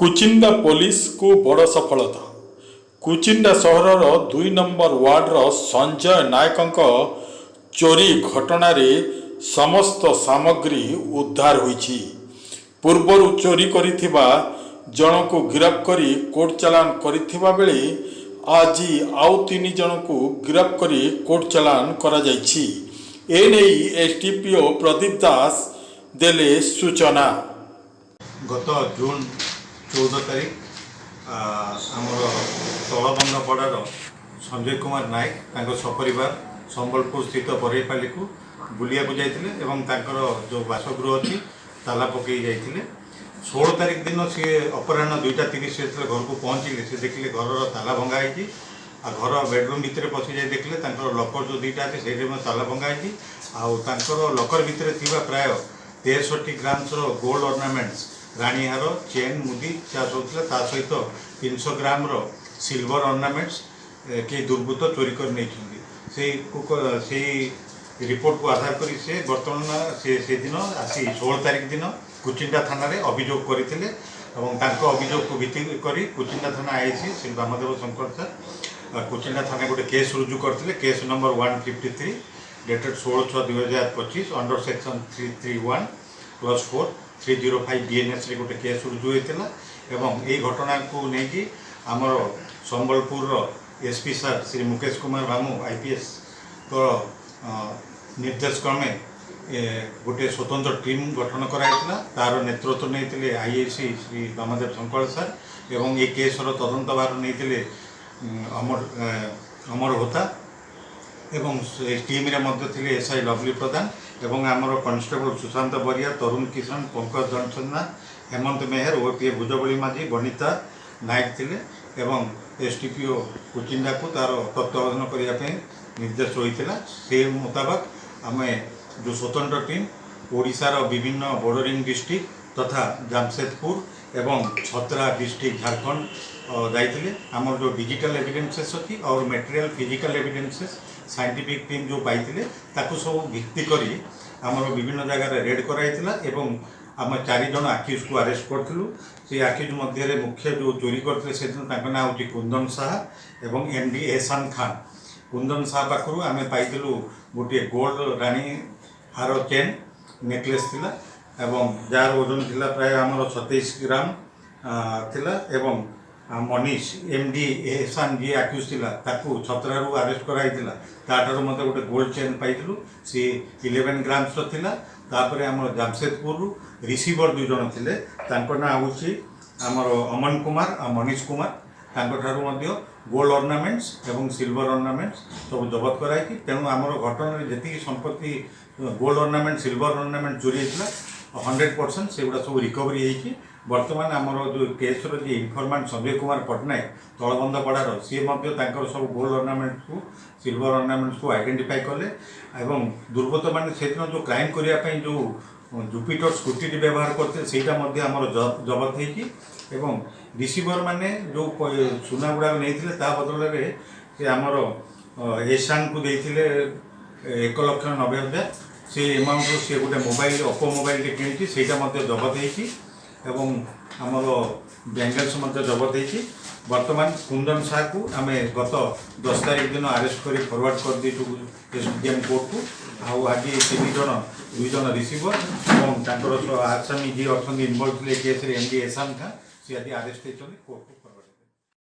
କୁଚିଣ୍ଡା ପୋଲିସକୁ ବଡ଼ ସଫଳତା। କୁଚିଣ୍ଡା ସହରର 2 ନମ୍ବର ୱାର୍ଡର ସଞ୍ଜୟ ନାୟକଙ୍କ ଚୋରି ଘଟଣାରେ ସମସ୍ତ ସାମଗ୍ରୀ ଉଦ୍ଧାର ହୋଇଛି। ପୂର୍ବରୁ ଚୋରି କରିଥିବା ଜଣକୁ ଗିରଫ କରି କୋର୍ଟ ଚାଲାଣ କରିଥିବା ବେଳେ ଆଜି ଆଉ ତିନି ଜଣଙ୍କୁ ଗିରଫ କରି କୋର୍ଟ ଚାଲାଣ କରାଯାଇଛି। ଏନେଇ ଏସ୍ଡିପିଓ ପ୍ରଦୀପ ଦାସ ଦେଲେ ସୂଚନା। ଗତ ଜୁନ୍ 14 ତାରିଖ ଆମର ତଳବନ୍ଧପଡ଼ାର ସଞ୍ଜୟ କୁମାର ନାୟକ ତାଙ୍କ ସପରିବାର ସମ୍ବଲପୁର ସ୍ଥିତ ବରେଇପାଲିକୁ ବୁଲିବାକୁ ଯାଇଥିଲେ ଏବଂ ତାଙ୍କର ଯେଉଁ ବାସଗୃହ ଅଛି, ତାଲା ପକାଇ ଯାଇଥିଲେ। 16 ତାରିଖ ଦିନ ସିଏ ଅପରାହ୍ନ 2ଟା 30 ଯେତେବେଳେ ଘରକୁ ପହଞ୍ଚିଲେ, ସେ ଦେଖିଲେ ଘରର ତାଲା ଭଙ୍ଗା ହେଇଛି। ଆଉ ଘର ବେଡ଼ରୁମ୍ ଭିତରେ ପଶିଯାଇ ଦେଖିଲେ, ତାଙ୍କର ଲକର ଯେଉଁ ଦୁଇଟା ଅଛି, ସେଇଠି ମଧ୍ୟ ତାଲା ଭଙ୍ଗା ହେଇଛି। ଆଉ ତାଙ୍କର ଲକର ଭିତରେ ଥିବା ପ୍ରାୟ 63 ଗ୍ରାମ୍ସର ଗୋଲ୍ଡ ଅର୍ଣ୍ଣାମେଣ୍ଟସ୍, ରାଣୀହାର, ଚେନ୍, ମୁଦି ଯାହା ସବୁ ଥିଲା, ତା ସହିତ 300 ଗ୍ରାମର ସିଲଭର ଅର୍ଣ୍ଣାମେଣ୍ଟସ୍ କେହି ଦୁର୍ବୃତ୍ତ ଚୋରି କରି ନେଇଛନ୍ତି। ସେଇ ରିପୋର୍ଟକୁ ଆଧାର କରି ସେ ବର୍ତ୍ତମାନ ସେ ସେଦିନ ଆସି 16 ତାରିଖ ଦିନ କୁଚିଣ୍ଡା ଥାନାରେ ଅଭିଯୋଗ କରିଥିଲେ ଏବଂ ତାଙ୍କ ଅଭିଯୋଗକୁ ଭିତ୍ତି କରି କୁଚିଣ୍ଡା ଥାନା ଆଇଆଇସି ଶ୍ରୀ ବାମଦେବ ଶଙ୍କର ସାର୍ କୁଚିଣ୍ଡା ଥାନା ଗୋଟେ କେସ୍ ରୁଜୁ କରିଥିଲେ। Case number 153 dated 16/6/2025 under section 331 plus 4, 305 ବିଏନ୍ଏସ୍ରେ ଗୋଟେ କେସ୍ ରୁଜୁ ହୋଇଥିଲା। ଏବଂ ଏଇ ଘଟଣାକୁ ନେଇକି ଆମର ସମ୍ବଲପୁରର ଏସ୍ପି ସାର୍ ଶ୍ରୀ ମୁକେଶ କୁମାର ଭାମୁ ଆଇପିଏସ୍ଙ୍କ ନିର୍ଦ୍ଦେଶ କ୍ରମେ ଗୋଟିଏ ସ୍ୱତନ୍ତ୍ର ଟିମ୍ ଗଠନ କରାଯାଇଥିଲା। ତାର ନେତୃତ୍ୱ ନେଇଥିଲେ ଆଇଆଇସି ଶ୍ରୀ ବାମଦେବ ଶଙ୍କର ସାର୍ ଏବଂ ଏ କେସ୍ର ତଦନ୍ତ ଭାର ନେଇଥିଲେ ଅମର ହୋତା ଏବଂ ସେ ଟିମ୍ରେ ମଧ୍ୟ ଥିଲେ ଏସ୍ଆଇ ଲଭଲି ପ୍ରଧାନ ଏବଂ ଆମର କନଷ୍ଟେବଳ ସୁଶାନ୍ତ ବରିଆ, ତରୁଣ କିଷାନ, ପଙ୍କଜ ଦଣ୍ଡସେନା, ହେମନ୍ତ ମେହେର, ଓପିଏ ଭୁଜବଳି ମାଝୀ, ବନିତା ନାୟକ ଥିଲେ ଏବଂ ଏସ୍ ଡି ପି ଓ କୁଚିଣ୍ଡାକୁ ତାର ତତ୍ତ୍ୱାବଧାନ କରିବା ପାଇଁ ନିର୍ଦ୍ଦେଶ ହୋଇଥିଲା। ସେ ମୁତାବକ ଆମେ ଯେଉଁ ସ୍ୱତନ୍ତ୍ର ଟିମ୍ ଓଡ଼ିଶାର ବିଭିନ୍ନ ବର୍ଡରିଂ ଡିଷ୍ଟ୍ରିକ୍ଟ ତଥା ଜାମଶେଦପୁର ଏବଂ ଛତ୍ରା ଡିଷ୍ଟ୍ରିକ୍ଟ ଝାଡ଼ଖଣ୍ଡ ଯାଇଥିଲେ। ଆମର ଯେଉଁ ଡିଜିଟାଲ ଏଭିଡେନ୍ସେସ୍ ଅଛି ଆଉ material, physical evidences scientific team ଯେଉଁ ପାଇଥିଲେ, ତାକୁ ସବୁ ଭିତ୍ତି କରି ଆମର ବିଭିନ୍ନ ଜାଗାରେ ରେଡ୍ କରାଯାଇଥିଲା ଏବଂ ଆମେ ଚାରି ଜଣ ଆକ୍ୟୁଜକୁ ଆରେଷ୍ଟ କରିଥିଲୁ। ସେଇ ଆକ୍ୟୁଜ ମଧ୍ୟରେ ମୁଖ୍ୟ ଯେଉଁ ଚୋରି କରିଥିଲେ ସେଦିନ, ତାଙ୍କ ନାଁ ହେଉଛି କୁନ୍ଦନ ସାହା ଏବଂ ଏମ୍ ଡି ଏହସାନ ଖାନ୍। କୁନ୍ଦନ ସାହା ପାଖରୁ ଆମେ ପାଇଥିଲୁ ଗୋଟିଏ ଗୋଲ୍ଡ ରାଣୀ ହାର, ଚେନ୍, ନେକଲେସ୍ ଥିଲା ଏବଂ ଯାହାର ଓଜନ ଥିଲା ପ୍ରାୟ ଆମର 27 ଗ୍ରାମ ଥିଲା। ଏବଂ ମନୀଷ, ଏମ୍ ଡି ଏହସାନ ଯିଏ ଆକ୍ୟୁଜ ଥିଲା, ତାକୁ ଛତ୍ରାରୁ ଆରେଷ୍ଟ କରାଯାଇଥିଲା। ତାଠାରୁ ମଧ୍ୟ ଗୋଟେ ଗୋଲ୍ଡ ଚେନ୍ ପାଇଥିଲୁ, ସିଏ 11 ଗ୍ରାମ୍ସର ଥିଲା। ତାପରେ ଆମର ଜାମଶେଦପୁରରୁ ରିସିଭର ଦୁଇ ଜଣ ଥିଲେ, ତାଙ୍କ ନାଁ ହେଉଛି ଆମର ଅମନ କୁମାର ଆଉ ମନୀଷ କୁମାର। ତାଙ୍କଠାରୁ ମଧ୍ୟ ଗୋଲ୍ଡ ଅର୍ଣ୍ଣାମେଣ୍ଟସ୍ ଏବଂ ସିଲଭର ଅର୍ଣ୍ଣାମେଣ୍ଟସ୍ ସବୁ ଜବତ କରାଯାଇଛି। ତେଣୁ ଆମର ଘଟଣାରେ ଯେତିକି ସମ୍ପତ୍ତି, ଗୋଲ୍ଡ ଅର୍ଣ୍ଣାମେଣ୍ଟ, ସିଲଭର ଅର୍ଣ୍ଣାମେଣ୍ଟ ଚୋରି ହେଇଥିଲା, 100% ସେଗୁଡ଼ା ସବୁ ରିକଭରି ହେଇଛି। ବର୍ତ୍ତମାନ ଆମର ଯେଉଁ କେସ୍ର ଯିଏ ଇନଫର୍ମାଣ୍ଟ ସଞ୍ଜୟ କୁମାର ପଟ୍ଟନାୟକ ତଳବନ୍ଧପଡ଼ାର, ସିଏ ମଧ୍ୟ ତାଙ୍କର ସବୁ ଗୋଲ୍ଡ ଅର୍ଣ୍ଣାମେଣ୍ଟକୁ, ସିଲଭର ଅର୍ଣ୍ଣାମେଣ୍ଟସକୁ ଆଇଡେଣ୍ଟିଫାଏ କଲେ। ଏବଂ ଦୁର୍ବୃତ୍ତମାନେ ସେଦିନ ଯେଉଁ କ୍ରାଇମ୍ କରିବା ପାଇଁ ଯେଉଁ ଜୁପିଟର ସ୍କୁଟିଟି ବ୍ୟବହାର କରିଥିଲେ, ସେଇଟା ମଧ୍ୟ ଆମର ଜବତ ହେଇଛି। ଏବଂ ରିସିଭର ମାନେ ଯେଉଁ ସୁନା ଗୁଡ଼ାକ ନେଇଥିଲେ, ତା ବଦଳରେ ସେ ଆମର ଏସାନକୁ ଦେଇଥିଲେ 1,90,000। ସେଇ ଏମାଉଣ୍ଟରୁ ସିଏ ଗୋଟେ ମୋବାଇଲ, ଓପୋ ମୋବାଇଲଟେ କିଣିଛି, ସେଇଟା ମଧ୍ୟ ଜବତ ହେଇଛି ଏବଂ ଆମର ବ୍ୟାଙ୍ଗଲ୍ସ ମଧ୍ୟ ଜବତ ହେଇଛି। ବର୍ତ୍ତମାନ କୁନ୍ଦନ ସାହାକୁ ଆମେ ଗତ 10 ତାରିଖ ଦିନ ଆରେଷ୍ଟ କରି ଫରୱାର୍ଡ଼ କରିଦେଇଛୁ ଏସ୍ ଡି ଏମ୍ କୋର୍ଟକୁ। ଆଉ ଆଜି ତିନି ଜଣ, ଦୁଇ ଜଣ ରିସିଭର ଏବଂ ତାଙ୍କର ଆସାମୀ ଯିଏ ଅଛନ୍ତି, ଇନଭଲ୍ଭ ଥିଲେ ଏ କେସ୍ରେ, ଏମ୍ ଡି ଏହସାନ ଖାଁ, ସିଏ ଆଜି ଆରେଷ୍ଟ ହେଇଛନ୍ତି କୋର୍ଟକୁ।